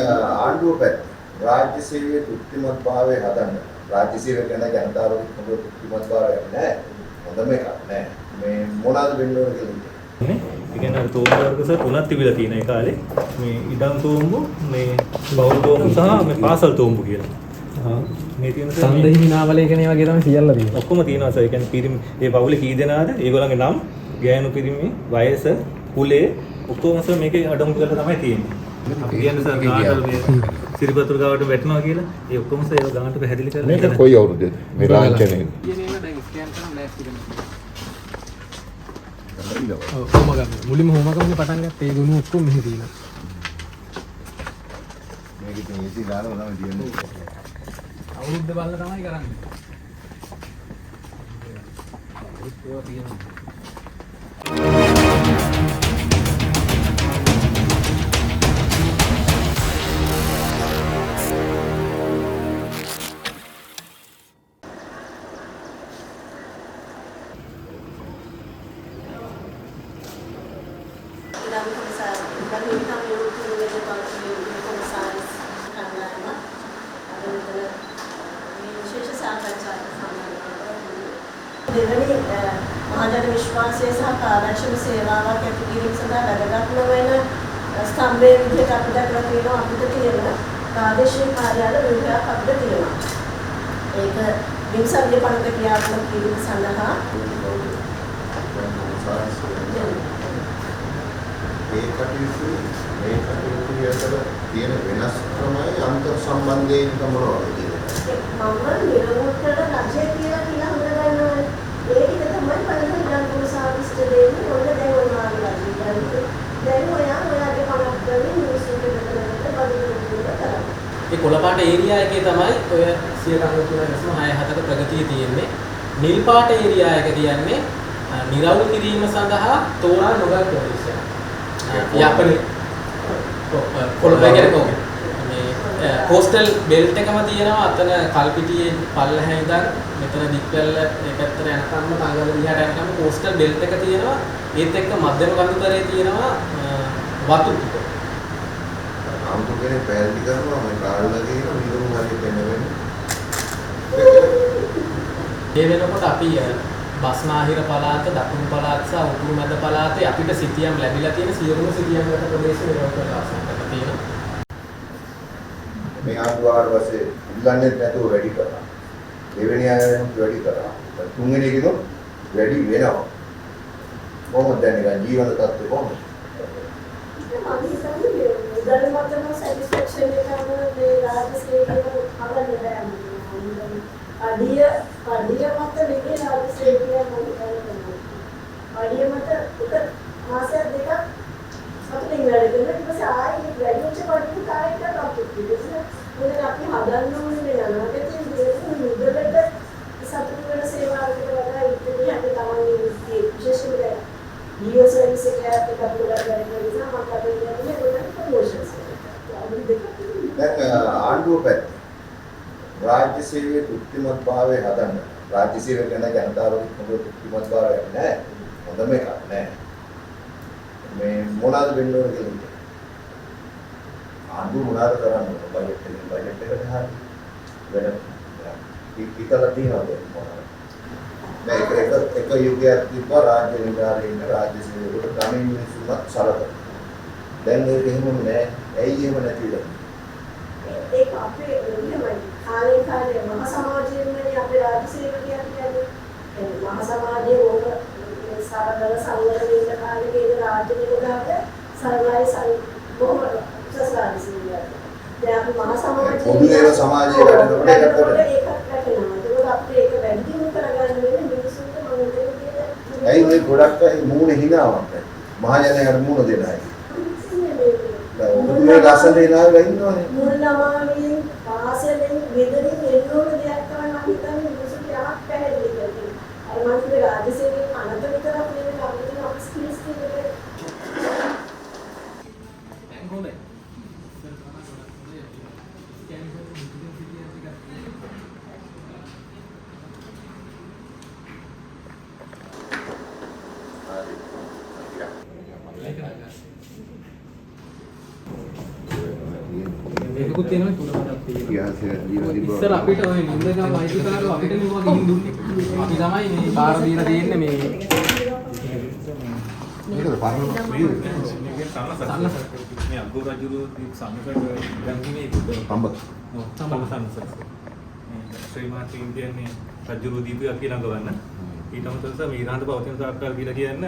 ආණ්ඩුව පැත්ත රාජ්‍ය සේවයේ තෘප්තිමත් භාවය හදන්න. රාජ්‍ය සේවය ගැන ජනතාවගේ හොඳ තෘප්තිමත් භාවයක් නෑ. හොඳම එකක් නෑ. මේ මොනවාද වෙන්න ඕන කියලා හිතන්නේ. නේ ඒ කියන්නේ අර තෝම්බු වර්ග සර් තුනක් තිබිලා තියෙන ඒ කාලේ. මේ ඉඩම් තෝම්බු, මේ බවුල් තෝම්බු සහ මේ පාසල් තෝම්බු කියලා. මේ තියෙන සර් ඡන්ද හිමි නාමලේඛනය වගේ තමයි සියල්ල තියෙන්නේ. ඔක්කොම තියෙනවා සර්. ඒ කියන්නේ පිරිමි ඒ පවුලේ කී දෙනාද, ඒගොල්ලන්ගේ නම්, ගෑනු පිරිමි, වයස, කුලය ඔක්කොම සර් මේකේ අඩංගු කරලා තමයි තියෙන්නේ. අපි කියන්නේ සර් ගානට මේ සිරිපතුරු ගාවට වැටෙනවා කියලා. ඒ ඔක්කොම සර් ඒව ගානට පැහැදිලි කරලා මේක කොයි අවුරුද්දේද මේ ලාංඡනය? දැන් ස්කෑන් කරන් ලෑස්ති කරනවා. ඔව්, හෝමගම. මුලින්ම හෝමගමනේ පටන් ගත්තේ. ඒ ගුණ ඔක්කොම මෙහි තියෙනවා. මේක ඉතින් AC දානවා තමයි තියෙන්නේ. අවුරුද්ද බලලා තමයි කරන්නේ. ඒවා තියෙනවා. ඉඩම් කොමසාරිස් ඉඩම් හිමිකම් විවෘත නිවේදක පවතින කොමසාරිස් කණ්ඩායම අද මෙතන මේ විශේෂ සාකච්ඡාවට සම්බන්ධ වෙනවා. දෙවැනි මහජන විශ්වාසය සහ කාර්යක්ෂම සේවාවක් ඇති කිරීම සඳහා වැදගත්ම වෙන ස්තම්භයේ විදිහට අපි දැකලා තියෙනවා. අපිට තියෙන ප්‍රාදේශීය කාර්යාල ව්‍යුහයක් අපිට තියෙනවා. ඒක බිම්සන්ධි පනත ක්‍රියාත්මක කිරීම සඳහා ඒ කටයුතු මේ කටයුතු අතර තියෙන වෙනස්කමයි අන්තර් සම්බන්ධයෙන් මොනවද කියන්නේ? මම නිරවුල් රජය කියලා කියලා හඳුනගන්නවනේ. ඒ ටික තමයි පළවෙනි ඉඩම් කොමසාරිස්ට දෙන්නේ. ඔන්න දැන් ඔය මාගේ රජය කියන්නේ. දැන් ඔයා ඔයාගේ පණක් වලින් මිනිස්සුන්ට බෙදලා බදු දුන්න කරන්නේ. ඒ කොළ පාට ඒරියා එකේ තමයි ඔය 93.67ක ප්‍රගතිය තියෙන්නේ. නිල් පාට ඒරියා එක කියන්නේ නිරවුල් කිරීම සඳහා තෝරා නොගත් ප්‍රදේශයක්. යාපනයේ කොළ ඒ කියන්නේ මේ කෝස්ටල් බෙල්ට් එකම තියෙනවා. අතන කල්පිටියේ පල්ලෙහා ඉඳන් මෙතන දික්වැල්ල මේ පැත්තට යනකම්ම තංගල දිහාට යනකම්ම කෝස්ටල් බෙල්ට් එක තියෙනවා. ඒත් එක්ක මධ්‍යම කඳුකරේ තියෙනවා වතු ටික. ආම්තු කෙනෙක් පැහැදිලි කරනවා මේ කාල්ලා කියන විදුරු හරියට එන්න වෙන්නේ. ඒ වෙනකොට අපි බස්නාහිර පළාත, දකුණු පළාත සහ උතුරු මැද පළාතේ අපිට සිතියම් ලැබිලා තියෙන සියලුම සිතියම් ගත ප්‍රදේශ නිරවුල් කරලා අවසන් කරලා තියෙනවා. මේ ආණ්ඩුව ආවට පස්සේ ඉල්ලන්නේ නැතුව වැඩි කරා. දෙවෙනි අය වෙනකොට වැඩි කරා. තුන්වෙනි එකෙනුත් වැඩි වෙනවා. කොහොමද දැන් නිකන් ජීවන තත්ත්වය කොහොමද? මම හිතන්නේ මුදල් මතම සැටිස්ෆැක්ෂන් එකම මේ රාජ්‍ය සේවකයෝ හදන්න බෑ. පඩිය පඩිය මත නෙමෙයි රාජ්‍ය සේවකයෝ මම හිතන්නේ. පඩිය මත එක මාසයක් දෙකක් සතුටින් වැඩ කරනවා. ඊට පස්සේ ආයෙ වැඩි වෙච්ච පඩියට ආයෙ ටිකක් අතුත් වෙනවා. මොකද අපි හදන්න ඕනේ මේ අනාගතයේ මුදලට සතුටු වෙන සේවාවකට වඩා ඉතින් තමන්ගේ වෘත්තියේ විශේෂයෙන්ම දැන් ඩීඕ සර්විස් එක යටතේ අපි ගොඩක් වැඩ කරන නිසා මම කතා කරන්නේ ගොඩක් ප්‍රොමෝෂන්ස් වලට. අවුරුදු දෙකක් දැන් ආණ්ඩුව පැත්ත රාජ්‍ය සේවයේ තෘප්තිමත් භාවය හදන්න. රාජ්‍ය සේවය ගැන ජනතාවගේ හොඳ තෘප්තිමත් භාවයක් නෑ. හොඳම එකක් නෑ. මේ මොනවාද වෙන්න ඕන කියලා හිතන්නේ? ආණ්ඩුව මොනවාද කරන්න ඕන? බජට් එකෙන් බජට් එකට හරි වෙන හිතලා තියනවද මොනවාද? දැන් එක එක එක යුගයක් තිබ්බා රාජ්‍ය නිලධාරීන් රාජ්‍ය සේවකවරු ගමේ මිනිස්සුන්වත් සලකන. දැන් ඒක එහෙමම නෑ. ඇයි එහෙම නැති වෙන්නේ? ඒක අපේ එහෙමයි. කාලේ කාලේ මහ සමාජයෙන්මනේ අපේ රාජ්‍ය සේවකයන් කියන්නේ. ඒ මහ සමාජයේ ඕක සරල සංවර වෙන්න කාලේ ඒ රාජ්‍ය නිලධාරීන් සරලයි බොහොම උසස් රාජ්‍ය සේවකයන්. දැන් අපි මහ සමාජයේ පොදු දේව සමාජයේ වැටෙනකොට ඒකත් වැටෙනවා. ඒකත් වැටෙනවා. ඒකත් අපිට ඒක වැඩි දියුණු කරගන්න වෙන්නේ මිනිස්සුන්ට මම හිතන්නේ. ඇයි ඔය ගොඩක් අය මූණේ හිනාවක් නැති? මහජනයාට මූණ දෙන අය. දැන් ඔබතුමිය ලස්සනට හිනා වෙලා ඉන්නවනේ. මුල් ළමාවෙන් පාසලෙන් ගෙදරින් එන්න ඕන දෙයක් තමයි මම හිතන්නේ මිනිස්සුන්ට යමක් පැහැදිලි කරගෙන. අර මම කිව්වේ රාජ්‍ය සේවයේ පනත විතරක් නෙමෙයි අපිට තියෙන අපේ ස්කිල්ස් ටික. දැන් හොඳයි. ඉස්සර තමයි ගොඩක් හොඳයි. ස්කෑන් කරපු ඩිජිටල් සිතියම් ටිකක් තියෙනවා. හරි. ඒක නේද? මේකකුත් තියෙනවා තුඩපතක් තියෙනවා. ඉතිහාසය දීලා තිබ්බා. ඉස්සර අපිට ඔය නින්දගම අයිතිකාරයෝ අපිට නෙමෙයි ගිහින් දුන්නේ. අපි තමයි මේ බාර දීලා තියෙන්නේ මේ මේකද පරණ මේක සන්නස. මේ අග්ගෝ රජුගේ දීප සන්නසට ගංගිනේ තඹ. ඔව් තඹ සන්නස. මේ ශ්‍රී මාත්‍රි ඉන්දියන් මේ රජුරු දීපයක් කියලා ළඟවන්න. ඊට අමතරව සර් මේ ඉරහඳ පවතින තාක්කල් කියලා කියන්න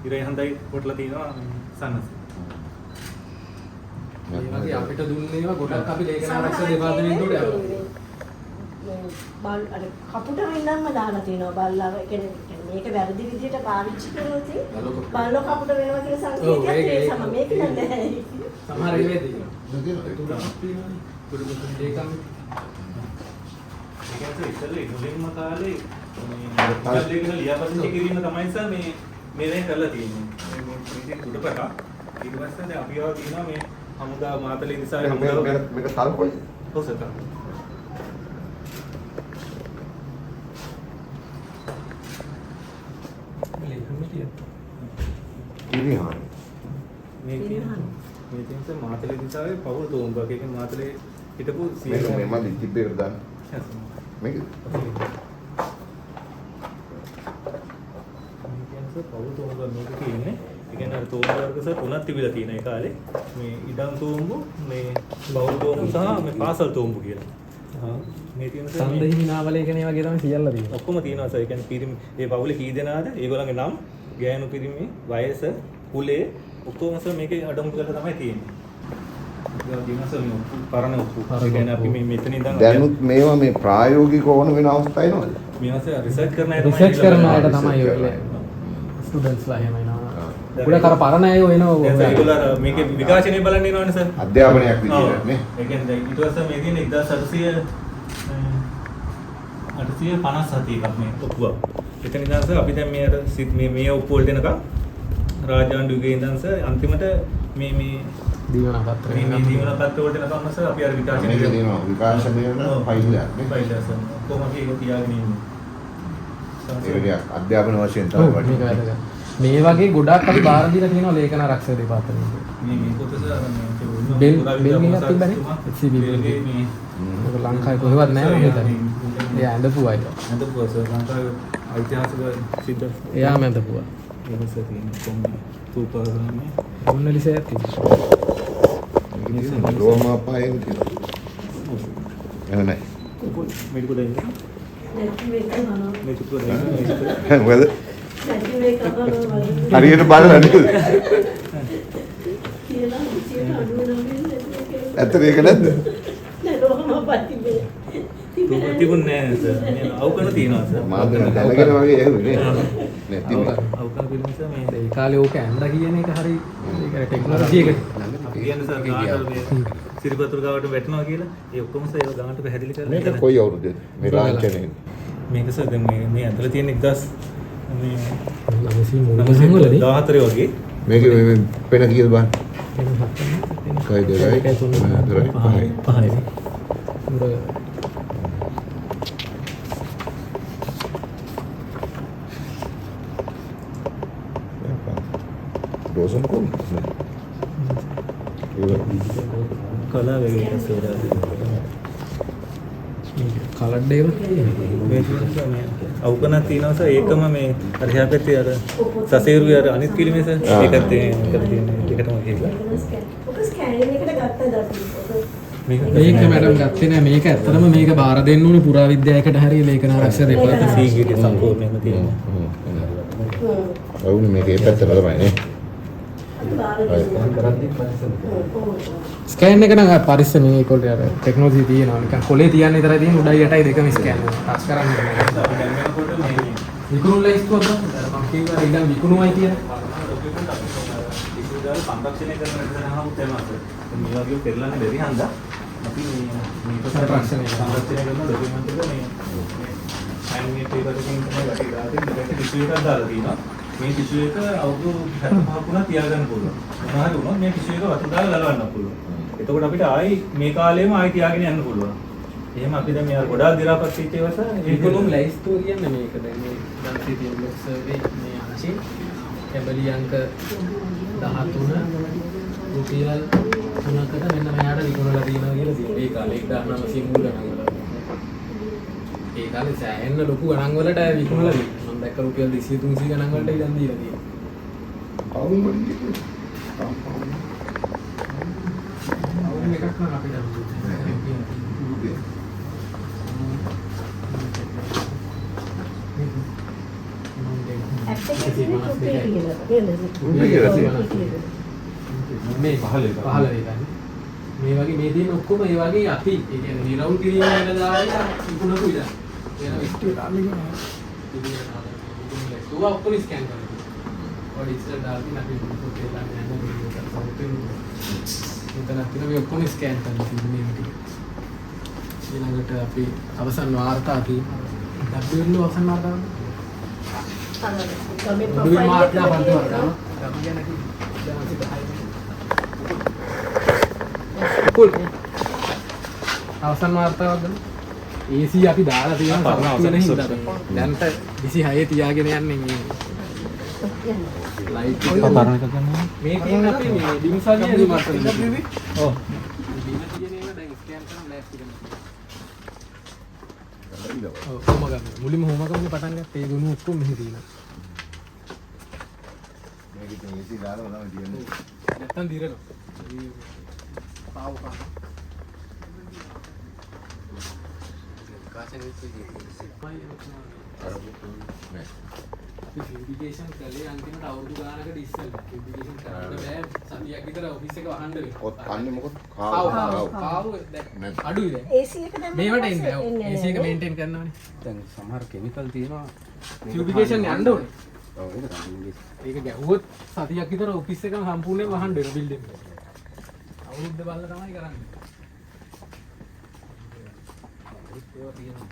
ඉරයි හඳයි කොටලා තියෙනවා සන්නස. මේ වගේ අපිට දුන්නේ ඒවා ගොඩක් අපි ලේඛන ආරක්ෂක දෙපාර්තමේන්තුවට යවනවා. බල් අර කපුට වෙන්නම්ම දාලා තියෙනවා බල්ලා. ඒ කියන්නේ මේක වැරදි විදියට පාවිච්චි කරොත් බල්ලෝ කපුට වෙනවා කියලා සංකේතයක් ඒ සම මේක නෑ නැහැ. සමහර ඒවා තියෙනවා. තියෙනවා. තුඩක් තියෙනවානේ. ඒකම ඒ කියන්නේ ඉස්සෙල්ලා මුලින්ම කාලේ මේ ලේඛන ලියාපදිංචි කිරීම තමයි සර් මේ මේ දැන් කරලා තියෙන්නේ. මේ මේ තුඩපත ඊට පස්සේ දැන් අපි ආව තියෙනවා මේ හමුදා මාතලේ දිසාවේ හමුදාව මේක තල් කොයි? ඔව් සර්. ලේඛන තියෙනවා. ඉරිහාන. මේ තියෙන මේ තියෙන සර් මාතලේ දිසාවේ පවුල් තෝම්බක්. ඒ කියන්නේ මාතලේ හිටපු මේක මේ මල්ලි තිබ්බේකට දාන්න. මේක මේ කියන්නේ සර් පවුල් තෝම්බක් මේක තියෙන්නේ. ඒ කියන්නේ අර තෝම්බ වර්ග සර් තුනක් තිබිලා තියෙන ඒ කාලේ. මේ ඉඩම් තෝම්බු, මේ බවුල් තෝම්බු සහ මේ පාසල් තෝම්බු කියලා. මේ තියෙන සර් සන්ද හිමි නාමලේඛනය වගේ තමයි සියල්ල තියෙන්නේ. ඔක්කොම තියෙනවා සර්. ඒ කියන්නේ පිරිමි ඒ පවුලේ කී දෙනාද, ඒගොල්ලන්ගේ නම්, ගෑනු පිරිමි, වයස, කුලය ඔක්කොම සර් මේකේ අඩංගු කරලා තමයි තියෙන්නේ. ඒක තියෙනවා සර් මේ ඔප්පු පරණ ඔප්පු. ඒ කියන්නේ අපි මේ මෙතන ඉඳන් දැනුත් මේවා මේ ප්‍රායෝගිකව ඕන වෙන අවස්ථා එනවද? මේවා සර් රිසර්ච් කරන අය තමයි රිසර්ච් කරන අයට රිසර්ච් තමයි ඔය කරන අය. ස්ටුඩන්ට්ස්ලා එහෙම එනවා. ගොඩක් අර පරණ අය ඔය එනවා. දැන් සර් ඒගොල්ලෝ අර මේකේ විකාශනය බලන්න එනවනේ සර්. අධ්‍යාපනයක් විදියට නේ. ඒ කියන්නේ දැන් ඊට පස්සේ මේ තියෙන 1800 857 එකක් මේ ඔප්පුව. එතන ඉඳන් සර් අපි දැන් මේ අර මේ මේ ඔප්පු වලට එනකම් රාජාණ්ඩු යුගයේ ඉඳන් සර් අන්තිමට මේ මේ දීවන පත්‍ර මේ මේ දීවන පත්‍ර වලට එනකම් සර් අපි අර විකාශනය මේක තියෙනවා විකාශනය වෙන ෆයිල් එකක් නේ. ෆයිල් එක සර්. කොහොම අපි ඒක තියාගෙන ඉන්නේ. ඒක ටිකක් අධ්‍යාපන වශයෙන් තමයි ඔව් මේක වටින්නේ. වැදගත්. මේ වගේ ගොඩක් අපි බාර දීලා තියෙනවා ලේඛන ආරක්ෂක දෙපාර්තමේන්තුවට. මේ මේ පොත සර් අර මේ බෙල් බෙල් එකක් තිබ්බනේ. HCB බෙල් බෙල්ගේ මේ මේක ලංකාවේ කොහෙවත් නෑ මම හිතන්නේ. එයා ඇඳපු අය. ඇඳපුවා සර් ලංකාවේ ඓතිහාසික සිද්ධ එයාම ඇඳපුවා. එහෙම සර් තියෙන කොහොමද තූපාගමේ මොනලිසයක් තිබ්බා. මේක තියෙනවා ලෝමාපායෙන් තියෙනවා. එහෙම නෑ. මේක පොඩ ඉන්න නැති මේක අහනවා. මේක පොඩ ඉන්න මේක පොඩ මොකද? නැති මේක අහනවා වගේ. හරියට බලලා නේද? කියලා 99 නැති මේක. ඇත්තට ඒක නැද්ද? නෑ ලෝහම පත්තිබේ. තිබුණේ නෑ සර්. මේ අවකන තියෙනවා සර්. මාත් දැන් දැනගෙන වගේ ඇහුවේ නේ. නෑ තිබුණේ. අවකන පිළිම සර් මේ ඒ කාලේ ඕක ඇඳා කියන එක හරි ඒක ටෙක්නොලොජි එක. අපි කියන්නේ සර් ගානට මේ සිරිපතුරු ගාවට වැටෙනවා කියලා. ඒ ඔක්කොම සර් ඒවා ගානට පැහැදිලි කරලා මේක කොයි අවුරුද්දේද? මේ ලාංඡනය. මේක සර් දැන් මේ මේ ඇතුලේ තියෙන 1000 මේ 900 වලදී 14 වගේ මේක මේ පෙන කීයද බලන්න. වෙන හතර 1 2 3 4 5 පහයි. උර ඩෝසන් කොහොමද? ඒක කලා වගේ එකක් සර්. කලර් ඒවා තියෙනවා. මේ තියෙනවා මේ අවකනක් තියෙනවා සර්. ඒකම මේ අර එහා පැත්තේ අර සසේරුවේ අර අනිත් පිළිමේ සර්. ඒකත් ඒකට තියෙන එකටම ගිහිල්ලා. ඔක ස්කෑන් එකට ගත්තද අපි? ඔක මේක මේක මැඩම් ගත්තේ නෑ. මේක ඇත්තටම මේක බාර දෙන්න ඕනේ පුරාවිද්‍යාවකට හරි ලේඛන ආරක්ෂක දෙපාර්තමේන්තුවට. සීගිරිය සම්පූර්ණයෙන්ම තියෙනවා. ඔව්නේ මේක ඒ පැත්තට තමයි නේ. අපි බාර දෙන්න. ස්කෑන් එක නම් අර පරිස්සමෙන් ඒගොල්ලෝ අර ටෙක්නොලොජි තියෙනවා. නිකන් කොලේ තියන්න විතරයි තියෙන්නේ උඩයි යටයි දෙකම ස්කෑන් වෙනවා. ටච් කරන්න බෑ. අපි දැන් වෙනකොට මේ විකුණුම් ලැයිස්තුවක් ගන්න. අර මං කිව්වා ඉඩම් විකුණුවයි කියලා. ඩොකියුමන්ට් අපි විශ්වවිද්‍යාල සංරක්ෂණය කරන වැඩසටහනකුත් එනවා සර්. මේ වගේ පෙරලන්න බැරි හන්දා අපි මේ මේක සංරක්ෂණය සංරක්ෂණය කරන ඩොකියුමන්ට් එක මේ හෑන්ඩ්මේඩ් පේපර් එකකින් තමයි වැටි දාලා තියෙන්නේ. දෙකට ටිෂු එකක් දාලා තියෙනවා. මේ ටිෂු එක අවුරුදු 75ක් වුණා තියාගන්න පුළුවන්. මොනවා හරි වුණොත් මේ ටිෂු එක වතුර දාලා ගලවන්න පුළුවන්. එතකොට අපිට ආයි මේ කාලේම ආයි තියාගෙන යන්න පුළුවන්. එහෙම අපි දැන් මේ අර ගොඩාක් දි รา පත් වෙච්ච ඒවා සර් ඒ විකුණුම් ලැයිස්තුව කියන්නේ මේක. දැන් මේ දන්සේ තියෙන බ්ලොක් සර්වේ මේ අංශේ කැබලි අංක 13 රුපියල් තුනකට මෙන්න මෙයාට විකුණලා තියෙනවා කියලා තියෙනවා. ඒ කාලේ 1900 මුල් ගණන් වල. ඒ කාලේ සෑහෙන්න ලොකු ගණන් වලට විකුණලා තියෙනවා. මම දැක්ක රුපියල් 200 300 ගණන් වලට ඉඩම් දීලා තියෙනවා. අවුම් වලින් කිව්වේ. අවුම් එකක් නම් අපිට රුපියල්. ඇප් එකේ තියෙන රුපියල් කියලා නේද? රුපියල් කියලා තියෙනවා. මේ 15 15 ගන්න. මේ වගේ මේ තියෙන ඔක්කොම ඒ වගේ අපි ඒ කියන්නේ නිරවුල් කිරීම නිලධාරීලා විකුණපු ඉඩම්. වෙන විස්තර ඒවා ඔක්කොම ස්කෑන් කරලා තියෙනවා. ඔය ඩිජිටල් දාලා තියෙන අපි පොතේ ළඟ යන වීඩියෝ එකක් සවුත් වෙනවා. මෙතන තියෙන මේ ඔක්කොම ස්කෑන් කරලා තියෙන මේ ටික. ඊළඟට අපි අවසන් වාර්තා තියෙනවා. WL අවසන් වාර්තාව. අර ගමේ WL profile වාර්තා එකම පන්ති තියෙනවා. වාර්තාව. ගම ගැන කිව්වා. 2010. කුල්. අවසන් වාර්තාවක් ගමු. AC අපි දාලා තියෙනවා සවුත් වෙන හින්දා. දැන්ට 26 තියාගෙන යන්නේ මේ ලයිට් එක. පරණ එකක් ගන්න. මේ තියෙන අපි මේ ඩිම්සලිය විමර්ශන. ඔව්. බිම තියෙන ඒවා දැන් ස්කෑන් කරන ලෑස්ති කරනවා. ඔව් හෝමගම. මුලින්ම හෝමගමනේ පටන් ගත්තේ. ඒ ගුණ ඔක්කොම මෙහි තියෙනවා. මේක ඉතින් AC දාලා තමයි තියෙන්නේ. නැත්තම් දිරනවා. පාව පාව. නෑ. අපි ෆියුමිගේෂන් කළේ අන්තිමට අවුරුදු ගානකට ඉස්සෙල්ලා. ෆියුමිගේෂන් කරන්න බෑ. සතියක් විතර ඔෆිස් එක වහන්න වෙනවා. ඔත් කන්නේ මොකද? කාව කාව. කාව කාව දැන් නෑ. අඩුයි දැන්. AC එක දැම්මම මේවට එන්නේ පස්සේ නෑ. එන්නේ AC එක නෑ. මේන්ටේන් කරනවනේ. දැන් සමහර කෙමිකල් තියෙනවා. ෆියුමිගේෂන් යන්න ඕනේ. ඔව් ඒක තමයි. ඒක ගැහුවොත් සතියක් විතර ඔෆිස් එකම සම්පූර්ණයෙන් වහන්න වෙනවා බිල්ඩින් එක. අවුරුද්ද බලලා තමයි කරන්නේ. ඒවා තියෙනවා.